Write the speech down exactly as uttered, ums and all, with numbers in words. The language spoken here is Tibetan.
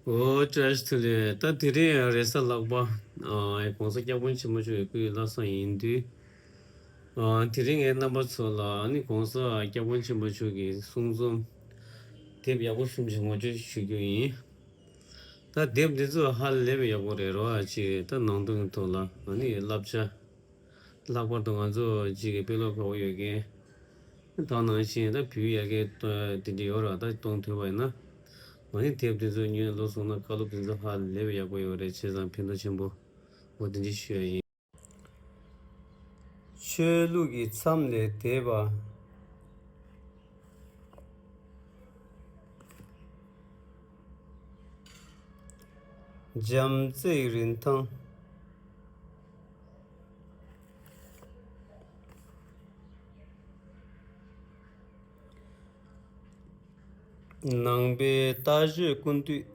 འོ་བཀྲ་ཤིས་བདེ་ལེགས། ད་དེ་རིང་རེས་གཟའ་ལྷག་པ། ཨ་༸གོང་ས་༸སྐྱབས་མགོན་ཆེན་པོ་མཆོག་གི་སྐུའི་བླ་གཟའ་ཡིན་དུས། ཨ་དེ་རིང་ངས་རྣམ་པ་ཚོ་ལ་ཨ་ནི་༸གོང་ས་༸སྐྱབས་མགོན་ཆེན་པོ་མཆོག་གི་གསུང་རྩོམ་དེབ་ཡག་པོ་གསུམ་ཞིག་ངོ་སྤྲོད་ཞུ་རྒྱུ་ཡིན། ད་དེབ་འདི་ཚོ་ཧ་ལས་པའི་ཡག་པོ་རེད་རོ། ཨ་ཅིག་ད་ནང་དོན་གྱི་ཐོག་ལ་ཨ་ནི་བསླབ་བྱ། ལྷག་པར་དུ་ང་ཚོ་གཅིག་གི་དཔེ་ཀློག་དགའ་བོ་ཡོད་མཁན། ད་ནང་བཞིན་ད་བོད་ཡ་གི་དེ་འདྲ་ཡོད་ར། ད་གཏོང་ཐུབ་པ་ཡིན་ན། ང་ནི་དེབ་དེ་ཚོ་ཉོས་ལོ་སོང་ན་བཀའ་སློབ་དེ་ཚོ་ཧ་ལས་པའི་ཡག་པོ་ཡོད་རེད། བྱས་ཙང་ཕན་ཐོགས་ཆེན་པོ་འོ་དེ་འདྲ་ཞུ་ཡ་ཡིན། ཆོས་ལུགས་ཀྱི་མཚམས་ལས་འདས་པ། འཇམ་རྩེའི་རིན་ཐང་། ནང་པའི་ལྟ་སྤྱོད་ཀུན་བཏུས།